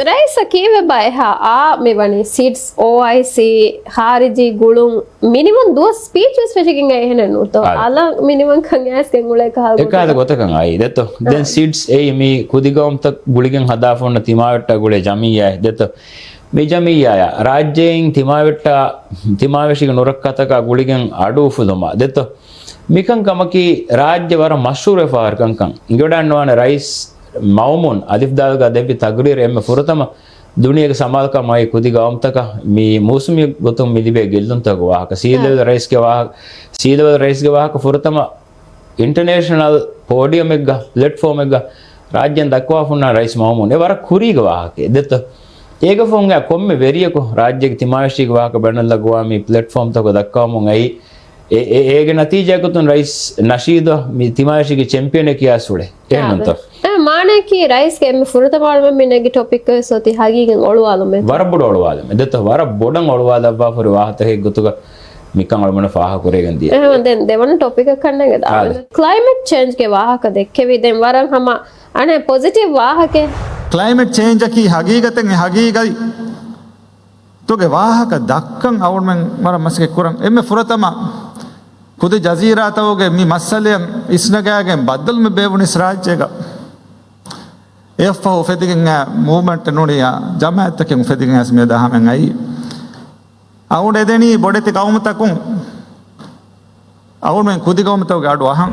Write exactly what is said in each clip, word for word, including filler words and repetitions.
ރައީސަށް ކީއްވެބާ އެހާ އާ މި ވަނީ ސީޑްސް، އޯއައިސީ، ޚާރިޖީ ގުޅުން، މިނިވަން ދުވަސް ސްޕީޗް ވެސް ފެށިގެން އައި އެހެނެއް ނޫންތޯ؟ އާދެ. އަލަށް މިނިވަންކަން އައިސްގެން އުޅޭ ކަހަލަ އެކާދަ ގޮތަކަށް އައި ދެތޯ. ދެން އާ. ސީޑްސް އެއީ މި ކުދި ގައުމުތައް ގުޅިގެން ހަދާފަ ހުންނަ ތިމާވެއްޓާ ގުޅޭ ޖަމިއްޔާއެއް ދެތޯ. މި ޖަމިއްޔާއާ ރާއްޖޭން ތިމާވެއްޓާ، ތިމާވެށިގެ ނުރައްކާތަކާ ގުޅިގެން އަޑު އުފުލުމާ ދެތޯ. މިކަން ކަމަކީ ރާއްޖެ ވަރަށް މަޝްހޫރުވެފަ ހުރި ކަންކަން. އިނގިވަޑައިންނަވާނެ ރައީސް މައުމޫން އަލިފް ދާލުގަ ދެއްވި ތަގްރީރު އެންމެ ފުރަތަމަ ދުނިޔޭގެ ސަމާލުކަމާއި ކުދި ގައުމުތަކަށް މި މޫސުމީ ގޮތުން މި ލިބޭ ގެއްލުންތަކުގެ ވާހަކަ. ސީލެވެލް ރައީސްގެ ވާހަކަ، ސީލެވެލް ރައީސްގެ ވާހަކަ ފުރަތަމަ އިންޓަރނޭޝަނަލް ޕޯޑިއަމެއްގަ، ޕްލެޓްފޯމެއްގަ ރާއްޖޭން ދައްކަވާފަ ހުންނަ ރައީސް މައުމޫން. އެ ވަރަށް ކުރީގެ ވާހަކައެއް ދެތޯ. އޭގަ ފަހުން އައި ކޮންމެ ވެރިޔަކު ރާއްޖޭގެ ތިމާވެށީގެ ވާހަކަ ބައިނަލްއަގުވާމީ ޕްލެޓްފޯމްތަކުގަ ދައްކަވަމުން އައި އެ، އެ، އޭގެ ނަތީޖާގޮތުން ރައީސް ނަޝީދު މި ތިމާވެށީގެ ޗެމްޕިއަނެއް ކިޔާސް އުޅޭ. އެހެންނޫންތޯ؟ އާ، މާނައަކީ ރައީސްގެ އެންމެ ފުރަތަމަ އަޅުމެން މި ނެގި ޓޮޕިކް ވެސް އޮތީ ހަގީގަތް އޮޅުވާލުމޭ. ވަރަށް ބޮޑު އޮޅުވާލުމެއް. ދެތޯ ވަރަށް ބޮޑަށް އޮޅުވާލައްވާފަ ހުރި ވާހަކަތަކެއް ގޮތުގަ މިކަން އަޅުމެންނަށް ފާހަގަކުރެވިގެން ދިޔަ. އެހެން ދެން ދެވަނަ ޓޮޕިކަށް ކަންނޭނގެ އާދެ. ކްލައިމެޓް ޗޭންޖްގެ ވާހަކަ ދެއްކެވި ދެން ވަރަށް ހަމަ އަނެއް ޕޮޒިޓިވް ވާހަކައެއް. ކްލައިމެޓް ޗޭންޖަކީ ހަގީގަތެއް އެ ހަގީގަތް ތުގެ ވާހަކަ ދައްކަން އަޅުމެން ވަރަށް މަސައްކަތް ކުރަން. އެންމެ ފުރަތަމަ ކުދި ޖަޒީރާތަކުގެ މި މައްސަލައަށް އިސްނަގާގެން ބައްދަލުމެއް ބޭއްވުނީސް ރާއްޖޭގަ. އެއަށްފަހު އުފެދިގެން އާ މޫވްމަންޓެއް ނޫނިއްޔާ ޖަމާއަތްތަކެއް އުފެދިގެން އައިސް މިއަދާ ހަމައަށް އައީ. އަޅުގަނޑު އެދެނީ ބޮޑެތި ގައުމުތަކުން އަޅުގަނޑުމެން ކުދި ގައުމުތަކުގެ އަޑު އަހަން.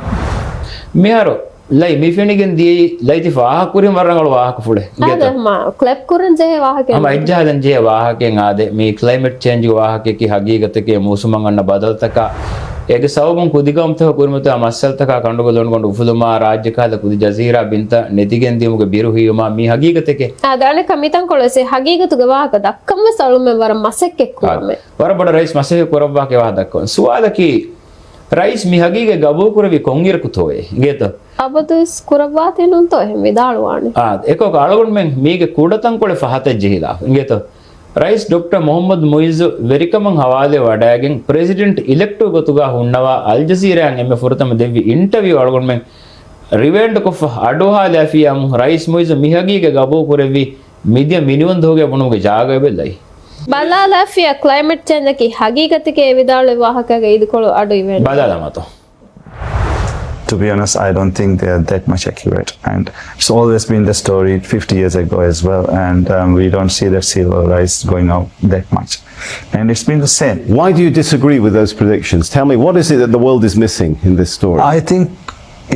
މިހާރު ލައި މި ފެނިގެން ދިޔައީ ލައިތި ފާހަގަކުރިން ވަރަށް ރަނގަޅު ވާހަކަފުޅެއް. އާދެ، ހަމަ ކްލެޕް ކުރަން ޖެހޭ ވާހަކައެއް ހަމަ ނޫން. އެއްޖަހާލަން ޖެހޭ ވާހަކައެއް އާދެ. މި ކްލައިމެޓް ޗޭންޖްގެ ވާހަކައަކީ ހަގީގަތެކޭ މޫސުމަށް އަންނަ ބަދަލުތަކާ، އޭގެ ސަބަބުން ކުދި ގައުމުތަކަށް ކުރިމަތިވާ މައްސަލަތަކާ ކަނޑުގަ ލޮނުގަނޑު އުފުލުމާ، ރާއްޖެ ކަހަލަ ކުދި ޖަޒީރާ ބިންތައް ނެތިގެން ދިޔުމުގެ ބިރު ހިއްޔުމާ މީ ހަގީގަތެކޭ. އާދެ، އަނެއްކާ މިތަންކޮޅު ވެސް ހަގީގަތުގެ ވާހަކަ ދައްކަން ވެސް އަޅުމެން ވަރަށް މަސައްކަތް ކުރަމޭ. ވަރަށް ބޮޑަށް ރައީސް މަސައްކަތް ކުރައްވާކަށް ވާހަކަ ދައްކަވަން. ސުވާލަކީ، ރައީސް މި ހަގީގަތް ގަބޫލުކުރެއްވީ ކޮންއިރަކުތޯއޭ؟ އިނގޭތޯ؟ އަބަދުވެސް ކުރައްވާތީ ނޫންތޯ އެހެން ވިދާޅުވާނެ. އާ، އެކަކު އަޅުގަނޑުމެން މީގެ ކުޑަތަންކޮޅެއް ފަހަތަށް ޖެހިލާ. އިނގޭތޯ؟ ރައީސް ޑޮކްޓަރ މުހައްމަދު މުއިއްޒު ވެރިކަމަށް ހަވާލެވެ ވަޑައިގެން، ޕްރެޒިޑެންޓް އިލެކްޓުގެ ގޮތުގަ ހުންނަވާ އަލްޖަޒީރާއަށް އެންމެ ފުރަތަމަ ދެއްވި އިންޓަވިއު އަޅުގަނޑުމެން ރިވައިންޑްކޮށްފަ އަޑުއަހާލާފިއްޔާމު، ރައީސް މުއިއްޒު މި ހަގީގަތް ގަބޫލުކުރެއްވީ މިދިޔަ މިނިވަން ދުވަހުގަ ބުނުމުގެ ޖާގައެވެ. ލައި ބަލާލާފިއްޔާ ކްލައިމެޓް ޗޭންޖަކީ ހަގީގަތެކޭ ވިދާޅުވި ވާހަކައިގަ އިދިކޮޅު އަޑު އިވޭނެ. ބަލާލަމާތޯ. To be honest, I don't think they are that much accurate. And it's always been the story fifty years ago as well. And um, we don't see that sea level rise going up that much. And it's been the same. Why do you disagree with those predictions? Tell me, what is it that the world is missing in this story? I think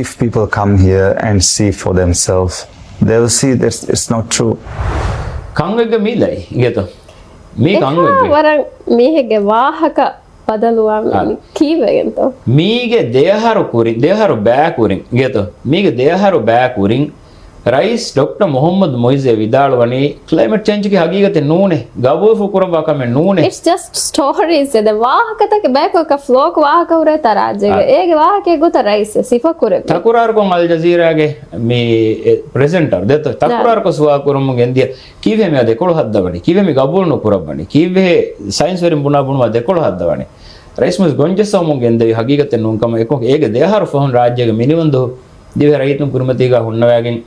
if people come here and see for themselves, they will see that it's not true. ކަންވެއްގެ މި ލައި އިނގޭތޯ. މީ އެހާ ކަންވެއްގެ. ވަރަށް މީހެއްގެ ވާހަކަ ބަދަލުވާން އާ. ކީއްވެގެންތޯ؟ މީގެ ދެއަހަރު ކުރިން، ދެއަހަރު ބައި ކުރިން އިނގޭތޯ؟ މީގެ ދެއަހަރު ބައި ކުރިން ރައީސް ޑޮކްޓަރ މުހައްމަދު މުއިއްޒު ވިދާޅުވަނީ ކްލައިމެޓް ޗޭންޖަކީ ހަގީގަތެއް ނޫނޭ، ގަބޫލު ކުރައްވާ ކަމެއް ނޫނޭ. It's just stories. ދެ ވާހަކަތަކެއް ބަޔަކު އެކަ ފްލޯކް ވާހަކަ ހުރޭތާ ރާއްޖޭގަ. އާ. އޭގެ ވާހަކައެއް ގޮތަށް ރައީސް ސިފަ ކުރެއްވި. ތަކުރާރުކޮށް އަލް ޖަޒީރާގެ މި، އެ، ޕްރެޒެންޓަރު ދެތޯ. އާ. ތަކުރާރުކޮށް ސުވާލު ކުރަމުން ގެންދިޔަ. ކީއްވެ މި ދެކޮޅު ހައްދަވަނީ؟ ކީއްވެ މި ގަބޫލު ނުކުރައްވަނީ؟ ކީއްވެ ސައިންސްވެރިން ބުނާ ބުނުމާ ދެކޮޅު ހައްދަވަނީ؟ ރައީސް މުއިއްޒު ގޮންޖެއްސަވަމުން ގެންދެވި ހަގީގަތެއް ނޫންކަމަށް އެކަކު އޭގެ ދެއަހަރު ފަހުން ރާއްޖޭގެ މިނިވަން ދުވަހު ދިވެހި ރައްޔިތުން ކުރިމަތީގަ ހުންނަވައިގެން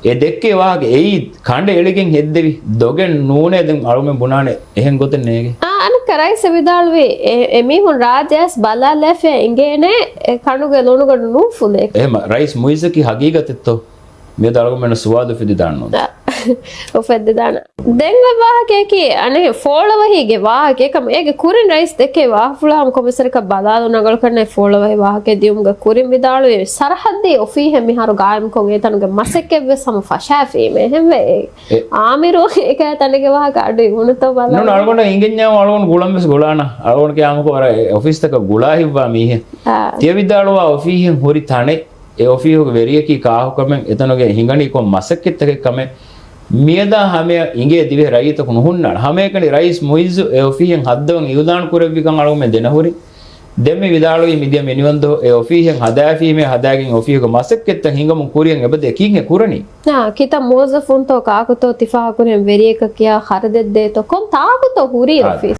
އެ ދެއްކޭ ވާހަކަ އެއީ ކަނޑައެޅިގެން ހެއްދެވި ދޮގެއް ނޫނޭ. ދެން އަޅުމެން ބުނާނެ އެހެން ގޮތެއް ނޭގެ. އާ، އަނެއްކާ ރައީސް ވިދާޅުވީ އެ، އެމީހުން ރާއްޖެ އައިސް ބަލާލާފިއްޔާ އިނގޭނެ އެ ކަނޑުގެ ލޮނުގަނޑު ނޫފުލޭ. އެހެމަ ރައީސް މުއިއްޒަކީ ހަގީގަތެއްތޯ؟ މިއަދު އަޅުގަނޑުމެންނަށް ސުވާލު އުފެދިދާނެ ނޫން. އާ، އުފެއްދިދާނެ. ދެން އޮތް ވާހަކަޔަކީ، އަނެއް ފޯޅަވަހީގެ ވާހަކައެއް ކަމަށް އޭގެ ކުރިން ރައީސް ދެއްކޭ ވާހަކަފުޅާ ހަމަ ކޮމިސަރަކަށް ބަލާލު ނަގަޅުކަންނޭ ފޯޅަވަހީ ވާހަކަ ދިޔުމުގެ ކުރިން ވިދާޅުވި ސަރަހައްދީ އޮފީހެއް މިހާރު ގާއިމްކޮށް އެ ތަނުގެ މަސައްކަތްވެސް ހަމަ ފަށާފީމޭ. އެހެންވެ، އެ، އާމިރު އެކަ ތަނެގެ ވާހަކަ އަޑު އިވުނުތޯ ބަލާ. ނޫން އަޅުގަނޑަށް އިނގެންޏާ އަޅުގަނޑު ގުޅަން ވެސް ގުޅާނަ. އަޅުގަނޑު ކިޔާމަކު ވަރަށް އެ އޮފީސްތަކަށް ގުޅާ ހިއްވާ މީހެއް. އާ. ތިޔަ ވިދާޅުވާ އޮފީހެއް ހުރި ތަނެއް އެ އޮފީހުގެ ވެރިޔަކީ ކާކު ކަމެއް، އެތަނުގެ ހިނގަނީ ކޮން މަސައްކަތްތަކެއް ކަމެއް، މިއަދާ ހަމަޔަށް އިނގޭ ދިވެހި ރައްޔިތަކު ނުހުންނާނެ. ހަމައެކަނި ރައީސް މުއިއްޒު އެ އޮފީހެއް ހައްދަވަން އިއުލާން ކުރެއްވިކަން އަޅުގަނޑުމެން ދެނަހުރި. ދެން މި ވިދާޅުވީ މިދިޔަ މިނިވަންދު އެ އޮފީހެއް ހަދާފީމޭ، ހަދާގެން އޮފީހުގެ މަސައްކަތްތައް ހިނގަމުން ކުރިޔަށް އެބަދޭ ކީއްހެ ކުރަނީ؟ ނާ، ކިތައް މުވައްޒަފުންތޯ ކާކުތޯ ތި ފާހަގަކުރިހެން ވެރިޔަކަށް ކިޔާ ޚަރަދެއް ދޭތޯ ކޮން ތާކުތޯ ހުރީ އާ، އޮފީސް؟